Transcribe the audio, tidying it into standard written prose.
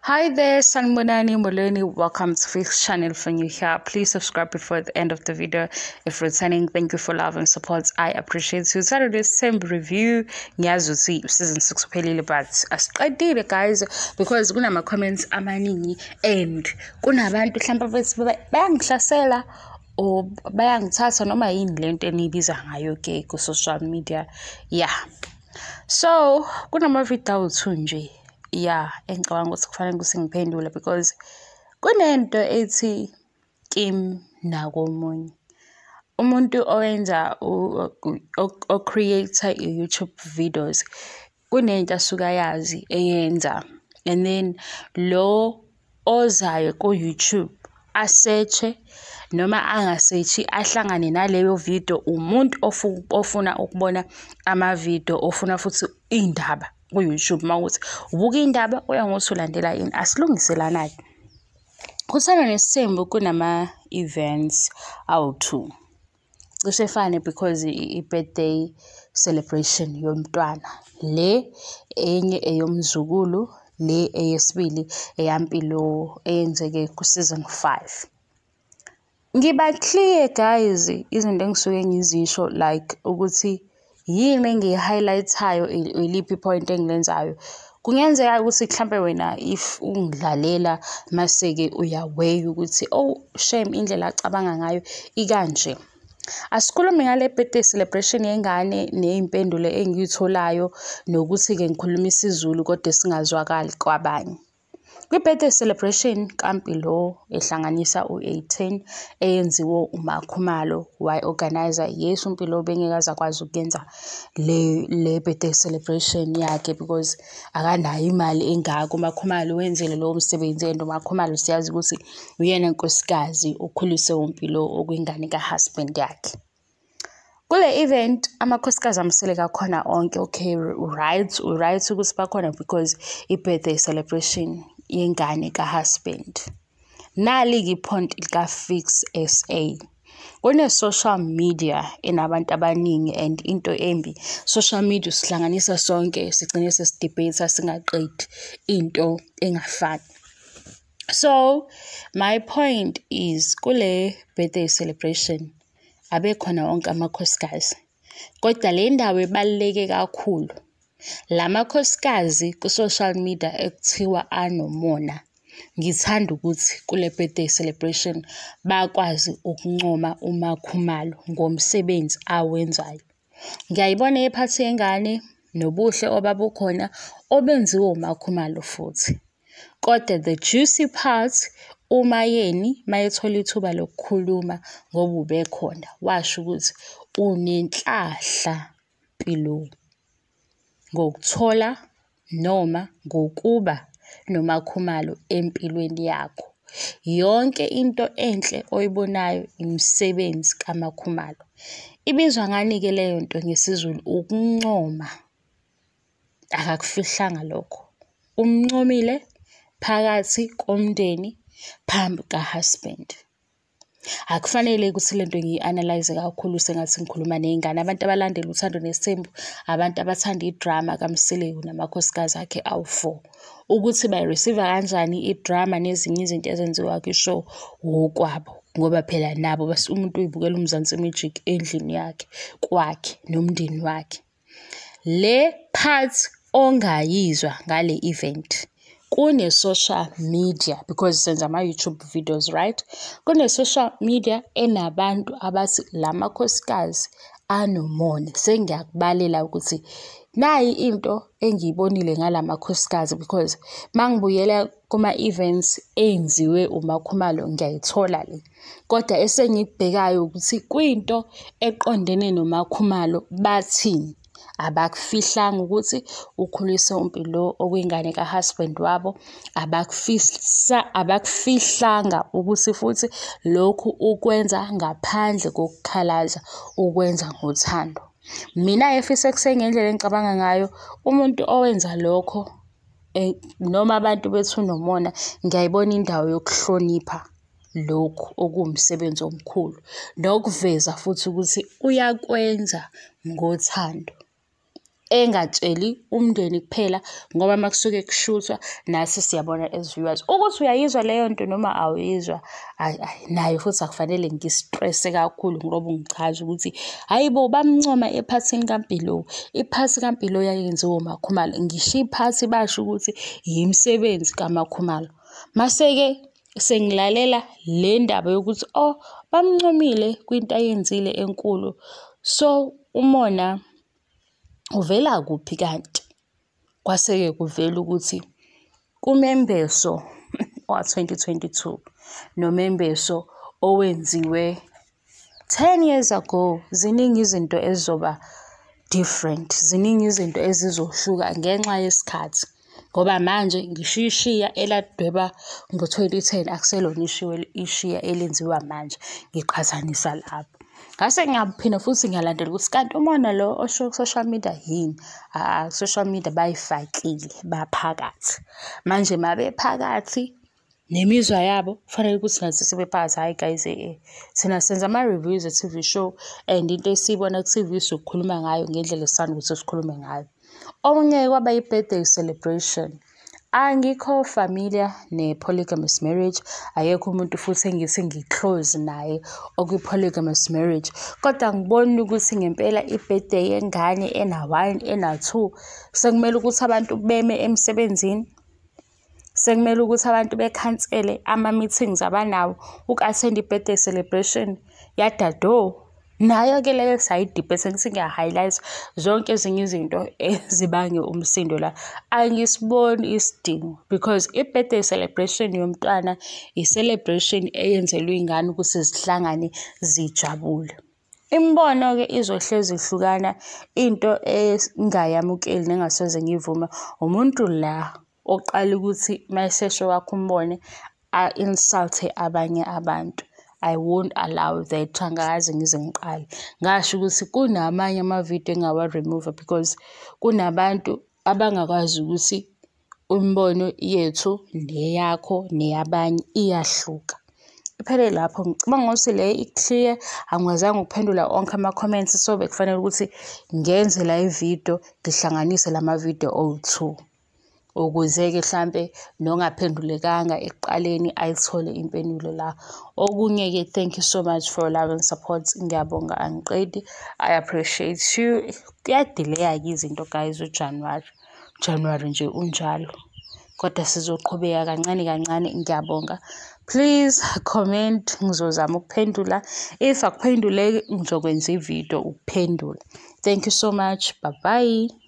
Hi there, Sanibonani Molweni. Welcome to Fix Channel. For new here, please subscribe before the end of the video. If returning, thank you for love and support. I appreciate you. Saturday same review. Ngiyazi ukuthi season 6 uphelile, but asiqedile, guys, because kunama comments amaningi and kunabantu mhlawumbe bethi bayangihlasela or bayangithatha noma yini lento eniyibiza ngayo ke ku social media. Yeah. So, kunama video awu-2 nje. Yeah, engicabanga ukuthi kufanele ukuthi ngiphendule because kunento ethi Kim nakomunye umuntu owenza o-creator i-YouTube videos, kunento asuke ayazi eyenza, and then lo ozayo ku-YouTube a-search-e noma anga-search-i ahlangane naleyo video, umuntu ofuna ukubona amavidiyo, ofuna futhi iy'ndaba ku-YouTube. Uma kuwukuthi ubuka iy'ndaba, uya ngokuthi ulandela ini. Asilungiselana-ke. Kuthando Nesithembu kunama-events awu-2. Cishe efane because i-birthday celebration yomntwana. Le enye eyomzukulu, le eyesibili eyaMpilo eyenzeke ku-season 5. Ngiba clear, guys, izinto engisuke ngizisho, like ukuthi yini engiyi-highlight-ayo, iliphi i-point engilenzayo. Kungenzeka ukuthi mhlampe wena if ungilalela mase-ke uya-weigh ukuthi, "Oh shame, indlela acabanga ngayo ikanje." Asikhulume ngale birthday celebration yengane ney'mpendulo engiy'tholayo nokuthi-ke ngikhuluma isiZulu kodwa singazwakali kwabanye. Kwi-birthday celebration kaMpilo ehlanganisa u-18 eyenziwe uMakhumalo wayi-organizer. Yes, uMpilo bengeke aze akwazi ukuyenza le birthday celebration yakhe because akanayo imali engako. UMakhumalo wenzile lowo msebenzi, and uMakhumalo siyazi ukuthi uyena nkosikazi okhulise uMpilo okwingane ka-husband yakhe. Kule event amakhosikazi aMseleku akhona onke. Okay, right ukuthi bakhona because i-birthday celebration yengane ka-husband. Nali-ke i-point lika-Fix SA. Kune-social media enabantu abaningi, and into embi, social media usihlanganisa sonke, sigcine sesi-debate singaqedi into engafani. So my point is, kule birthday celebration abekhona wonke amakhosikazi. Kodwa le ndawo ebaluleke kakhulu, lamakhosikazi ku-social media ekuthiwa anomona, ngithanda ukuthi kule birthday celebration bakwazi ukuncoma uMakhumalo ngomsebenzi awenzayo. Ngiyayibona iphathi yengane nobuhle obabukhona obenziwe uMakhumalo futhi. Kodwa the juicy part, uMaYeni mayethola ithuba lokukhuluma, ngoba ubekhona, washo ukuthi unenhlahla Mpilo ngokuthola noma ngokuba noMakhumalo empilweni yakho. Yonke into enhle oyibonayo imisebenzi kaMakhumalo. Ibizwa ngani-ke leyo nto ngesiZulu? Ukuncoma. Akakufihlanga lokho. Umncomile phakathi komndeni phambi ka-husband. Akufanele ukuthi lento ngiyi-analyze kakhulu sengathi ngikhuluma ney'ngane. Abantu abalandela Uthando Nesithembu, abantu abathanda idrama kaMseleku namakhosikazi akhe awu-4. Ukuthi bayi-receive-a kanjani idrama nezinye izinto ezenziwa kwi-show okwabo. Ngoba phela nabo umuntu uyibukela uMzansi Magic endlini yakhe, kwakhe nomndeni wakhe. Le part ongayizwa ngale event, kune-social media, because senza ama-YouTube videos, right? Kune-social media enabantu abathi lamakhosikazi anomona. Sengiyakubalela ukuthi nayi into engiyibonile ngalamakhosikazi, because mangibuyela kuma-events enziwe uMakhumalo ngiyayithola le. Kodwa esengikubhekayo ukuthi kwinto eqondene noMakhumalo bathini. Abakufihlanga ukuthi ukhulise uMpilo okwingane ka-husband wabo. Abakufihlanga ukuthi futhi lokhu ukwenza ngaphandle kokukhalaza, ukwenza ngothando. Mina efisa kusengendlela engicabanga ngayo, umuntu owenza lokho noma abantu bethi unomona, ngiyayibona indawo yokuhlonipha lokhu okuwumsebenzi omkhulu nokuveza futhi ukuthi uyakwenza ngothando. Engatsheli umndeni kuphela, ngoba makusuke kushuthwa nathi siyabona as viewers. Ukuthi uyayizwa leyo nto noma awuyizwa, nayo futhi akufanele ngistresse kakhulu ngoba ngichaza ukuthi hayi bo, bamncoma ephathini kaMpilo. Iphathi kaMpilo yayenziwa uMaKhumalo. Ngisho iphathi basho ukuthi yimisebenzi kaMaKhumalo. Mase-ke sengilalela le ndaba yokuthi oh, bamncomile kwinto ayenzile enkulu. So umona uvela kuphi kanti? Kwase-ke kuvela ukuthi kumembeso wa-2022 nomembeso owenziwe 10 years ago, ziningi izinto ezizoba different, ziningi izinto ezizohluka ngenxa yesikhathi. Ngoba manje ngisho ishiya eladweba ngo-2010 akuselona ishiya elenziwa manje, ngiqhathanisa lapho. Ngase ngiyaphinda futhi ngiyalandela ukuthi kanti umona lo osho ku-social media yini? Social media bayifakile, baphakathi. Manje mabephakathi nemizwa yabo kufanele ukuthi nathi sibe phakathi. Hhayi guys, thina senza ama-reviews e-TV show and into esiyibona ku-TV sizokhuluma ngayo ngendlela esithanda ukuthi sikhulume ngayo. Okunye kwaba i-birthday celebration. Angikho familiar ne-polygamous marriage, akekho umuntu futhi engithi ngi-close naye okwi-polygamous marriage. Kodwa angiboni ukuthi ngempela i-birthday yengane ena-1, ena-2, sekumele ukuthi abantu beme emsebenzini. Sekumele ukuthi abantu bekhansele ama-meetings abanawo uku-attend i-birthday celebration yadado. Nayo-ke leyo sayi-debate, ngithi ngiya-highlight zonke ezinye izinto ezibange umsindo la. Angisiboni isidingo because i-birthday celebration yomntwana i-celebration eyenzelwe iy'ngane ukuthi zihlangane zijabule. Imibono-ke izohlezi ihlukana. Into engingayamukeli nengasoze ngiyivume, umuntu la oqala ukuthi mayesesho wakhe umbono a-insult-e abanye abantu. I won't allow that, angikaze ngize ngiqale. Ngasho ukuthi kunamanye amavidiyo engawa-remove-a because kunabantu abangakwazi ukuthi imibono yethu neyakho neyabanye iyahluka. Iphele lapho, ngicabanga ukuthi le i-clear, angikwazanga ukuphendula onke ama-comments, so bekufanele ukuthi ngenze la ividiyo ngihlanganise lama vidiyo owu-2. Ukuze-ke hlampe nongaphendulekanga ekuqaleni ayithole impendulo la. Okunye-ke, thank you so much for love and support. Ngiyabonga, angiqedi. I appreciate you. Kuya-delay-a-ke izinto guys uJanuwari. Januwari nje unjalo. Kodwa sizoqhubeka kancane kancane, ngiyabonga. Please comment, ngizozama ukuphendula. If akuphenduleki, ngizokwenza ividiyo ukuphendula. Thank you so much. Bye bye.